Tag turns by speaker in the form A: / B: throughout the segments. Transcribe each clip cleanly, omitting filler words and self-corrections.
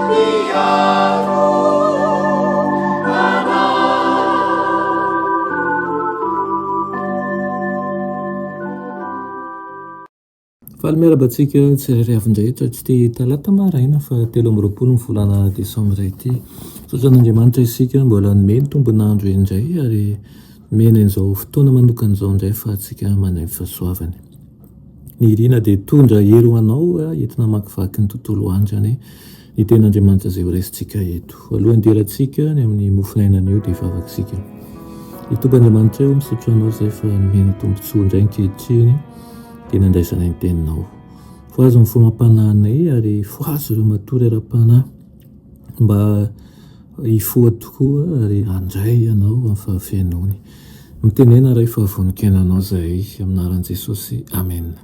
A: mpiaro anao.
B: Faly miarahaba antsika tsirairay avy indray eto ity talata maraina faha 23 ny volana desambra ity. Misaotra an'Andriamanitra isika mbola nomeny tombon'andro indray ary nomeny an'izao fotoana manokana izao indray ahafahantsika maneho ny fahasoavany. Ny irina dia hitondra hery ho anao entina hamakivaky ny tontolo andro anie ny tenin'Andriamanitra izay horaisintsika eto. Alohan'ny hidirantsika ny amin'ny mofon'aina anio dia hivavaka isika. Ry Tompo Andriamanitra ô, misaotra Anao izay fa nomena tombontsoa indray ankehitriny dia nandraisanay ny teninao. Fohazo ny fo amam-panahinay ary fohazo ireo matory ara-panahy mba hifoha tokoa ary handray Anao amin'ny fahafenoany. Mitenena Ray fa vonon-kaina Anao izahay amin'ny anaran'i Jesosy. Amena.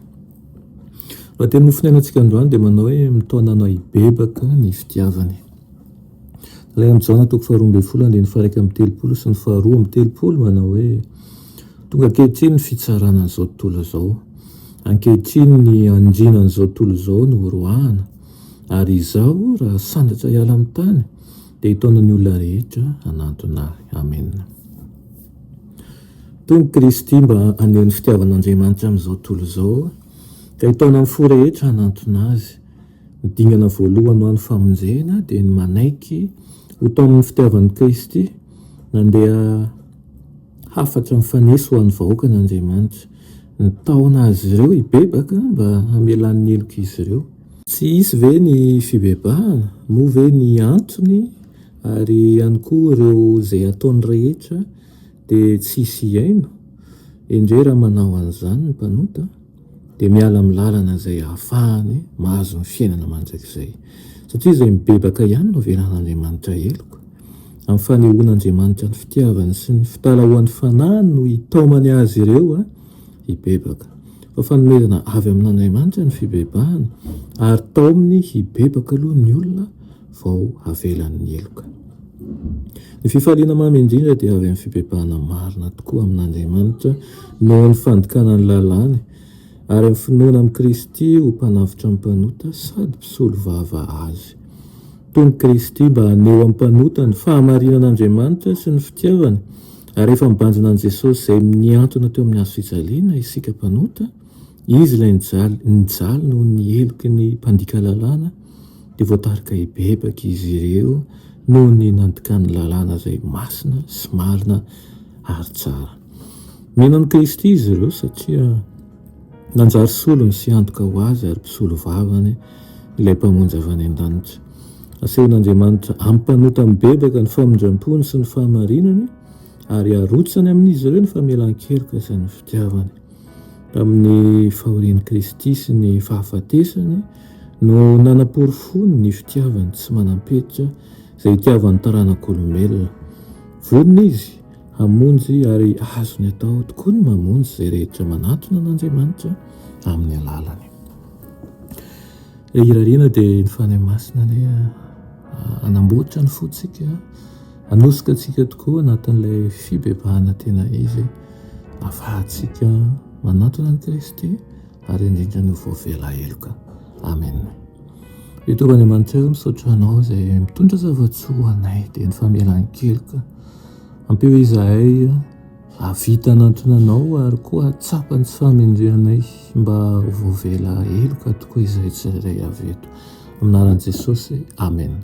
B: Raha teny mofonainantsika androany dia manao hoe mitaona anao hibebaka ny fitiavany. Ilay amin'ny Jaona toko faharoa ambin'ny folo andininy faha 31 sy ny faharoa amby telopolo manao hoe tonga ankehitriny ny fitsarana an'izao tontolo izao. Ankehitriny ny andriana an'izao tontolo izao no horoahana. Ary izaho raha sandratra hiala amin'ny tany dia hitaona ny olona rehetra hanantona ahy. Amena. Tonga Kristy mba haneho ny fitiavan'Andriamanitra amin'izao tontolo izao ka hitaona ny fo rehetra hanantona Azy. Ny dingana voalohany ho an'ny famonjena dia ny manaiky ho taomin'ny fitiavan'i Kristy. Nandeha hafatra mifanesy ho an'ny vahoakan'Andriamanitra. Nitaona azy ireo hibebaka mba hamelany ny helok'izy ireo. Tsy hisy ve ny fibebahana? Moa ve ny antony ary ihany koa ireo izay ataony rehetra dia tsy hisy hihaino? Endrey raha manao an'izany ny mpanota, dia miala amin'ny lalana izay ahafahany mahazo ny fiainana mandrakizay. Satria izay mibebaka ihany no avelan'Andriamanitra heloka. Amin'ny fanehoan'Andriamanitra ny fitiavany sy ny fitalahoan'ny fanahiny no hitaomany azy ireo hibebaka. Fa fanomezana avy amin'Andriamanitra ny fibebahana, ary taominy hibebaka aloha ny olona vao havelany ny heloka. Ny fifaliana mamy indrindra dia avy amin'ny fibebahana marina tokoa amin'Andriamanitra noho ny fandikana ny lalàny, ary amin'ny finoana amin'i Kristy ho Mpanavotra ny mpanota sady Mpisolovava azy. Tonga Kristy mba haneho amin'ny mpanota ny fahamarinan'Andriamanitra sy ny fitiavany, ary rehefa mibanjina an'i Jesosy izay nihantona teo amin'ny hazo fijaliana isika mpanota, Izy ilay nijaly, nijaly noho ny heloky ny mpandika lalàna, dia voatarika hibebaka izy ireo noho ny nandikany lalàna izay masina sy marina ary tsara. Mino an'i Kristy izy ireo satria nanjary solony sy antoka ho azy ary mpisolo vavany ilay Mpamonjy avy any an-danitra. Asehon'Andriamanitra amin'ny mpanota mibebaka ny famindram-pony sy ny fahamarinany ary arotsany amin'izy ireo ny famelan-keloka sy ny fitiavany. Tamin'ny fahorian'i Kristy sy ny fahafatesany no nanaporofoany ny fitiavany tsy manam-petra izay itiavany taranak'olombelona. Vonona Izy hamonjy ary azony atao tokoa ny mamonjy izay rehetra manatona an'Andriamanitra amin'ny alalany. Ilay irariana dia ny Fanahy Masina anie hanamboatra ny fontsika, hanosika antsika tokoa anatin'ilay fibebahana tena izy. Afahantsika manantona an'i Kristy ary indrindra ny ho voavela heloka. Amen. Ry Tompo Andriamanitra ô, misaotra Anao izay mitondra zava-tsoa ho anay, dia ny famelan-keloka. Ampio izahay hahavita hanantona Anao ary koa hahatsapa ny tsy fahamendrehanay mba ho voavela heloka tokoa izahay tsirairay avy eto. Amin'ny anaran'i Jesosy, Amen.